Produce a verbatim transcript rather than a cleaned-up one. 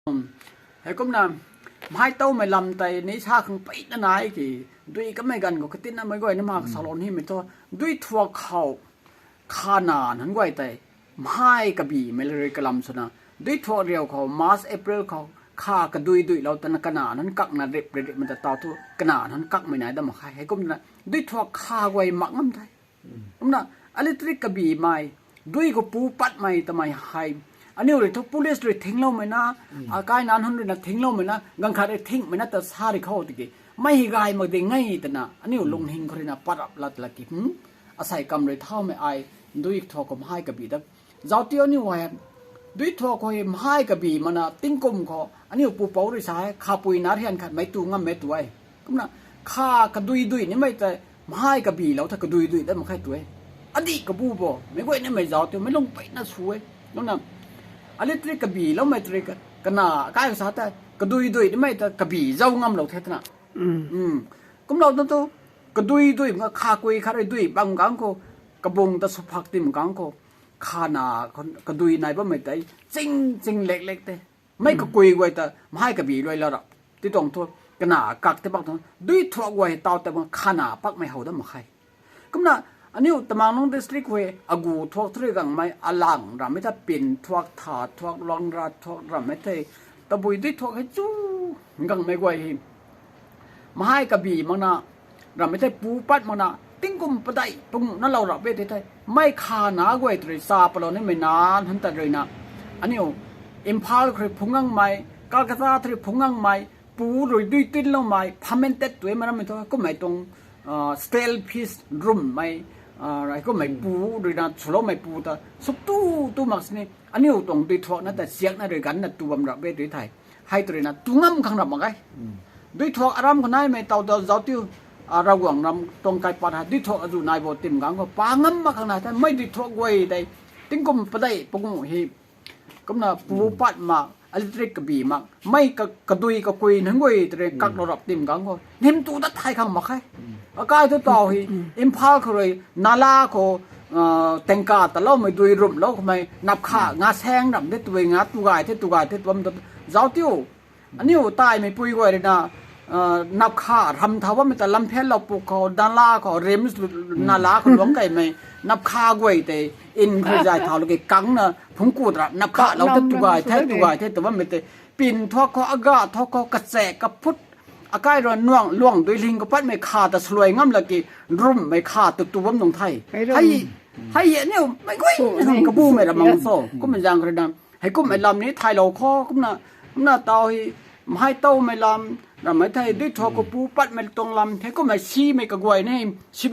Heikumna, mhai towmei lam tei ni sa khang peyna nai ki, dui kamei ganv khou katinna mei guay na ma kasalou nimei thu, dui thuak khou kha na nunc guay tei, mhai kabimei la rui kalam swna, dui thuak riu khou March, April khou, kha kadui duilou tana kanac nunc kakna rip rip ripmei ta taw thu kanac nunc kakmei nai dam mak khe. Heikumna, dui thuak kha guay mak ngam the. Kumna, electric kabimei, dui khou pu patmei tamei hei, aniu rui thu police rui thingloumei na, akai nunc rui na thingloumei na, ganv khat rui thingmei na ta sa ri khou tiki, mei hei gay mak ding e twna aniu lungning khou rui na parap lat lak ki, asei kam rui thaumei ai, dui thuak khou mhai kabi da. Zauc tiu aniu hei, dui thuak khou hei mhai kabi makna tingkum khou aniu pupouc rui sa e, khapui na rian khat mei tu ngammei tu e. Kumna, kha kadui dui nimei tei, mhai kabilou the kadui dui dat mak khe tu e. Adih kabu bo, meic guay nimei zauc tiu, meic lung peyna sw e. Kumna, electric kabiloumei tei, kanac kai kasa tei, kadui dui nimei tei kabi zauc ngamlou the twna. Kumlou tu tu, kadui dui, kha kui khat rui dui bam kang khou, kabung ta sw phak tim kang khou, kha na, kadui nai bammei tei, ching ching lek lek te. Mei kakui guay ta, mhai kabi luai la ra. Ti tuang thu, kanac kak te bak tuang, dui thuak guay taw ta bang kha na pakmei how dam mak khe. Kumna, aniu Tamenglong district hei, agu thuak thuri gangmei, alang rammei ta pin thuak, tha thuak, luangra thuak rammei thei, tabui dui thuak hei chu, gangmei guay hei. Mhai kabi makna, rammei thei pu pat makna, tingkum padeih, pung na lou rap e tei thei, mei kha na guay tei rui sa palou nimei na, han tat rui na. Aniu, Imphal khou rui phungc gangmei, Kolkata khou rui phungc gangmei, pu rui dui tinloumei, fermented tu e mei rammei thu, kummei tuang, stale fish rummei, kummei pu rui na, swloumei pu ta, suk tu, tu mak sini, aniu tuang dui thuak na ta siakna rui ganvna tu bam rap e tei thei. Hei tei rui na, tu ngam khang rap mak e. Dui thuak aram khou naimei taw ta zauc tiu, Ravguangc ram tuang kaipat hei, dui thuak azuh nai bo tim kang khou, pa ngam mak khang nai the, mei dui thuak guay tei, tingkum padeih, pagung hei, kumna pu pat mak, electric kabi mak, mei kadui kakui nunc guay tei rui kaklou rap tim kang khou, nim tu dat thay khang mak khe. Akai thu taw hei, Imphal khou rui, nala khou, tengka taloumei dui rumlou khoumei, nap kha, nga saeng ram the tui, nga tu gay the, tu gay the, tu bam ta, zauc tiu. Aniu taimei pui guay rui na, nap kha ram thau bammei ta lam phetlou puk khou, nala khou, rims, nala khou luang kaimei, nap kha guay tei, in khou zay thau lou ki kangna, phungc ku ta ra, nap kha lou the tu gay the, tu gay the, tu bammei tei, pin thuak khou, aga thuak khou, kachaek, kaphut, akai rui nuang, luang dui ling khou patmei kha ta swluai ngam lak ki, rummei kha tu tu bam nung the. Hei, hei aniu, meic guay, kabumei ram mang so, kummei zaeng rui na, heikumhmei lam ni thaylou khou, kumna, kumna taw hei, mhai towmei lam, rammei thei, dui thuak khou pu patmei tuang lam, heikumhmei simei kaguay ni, si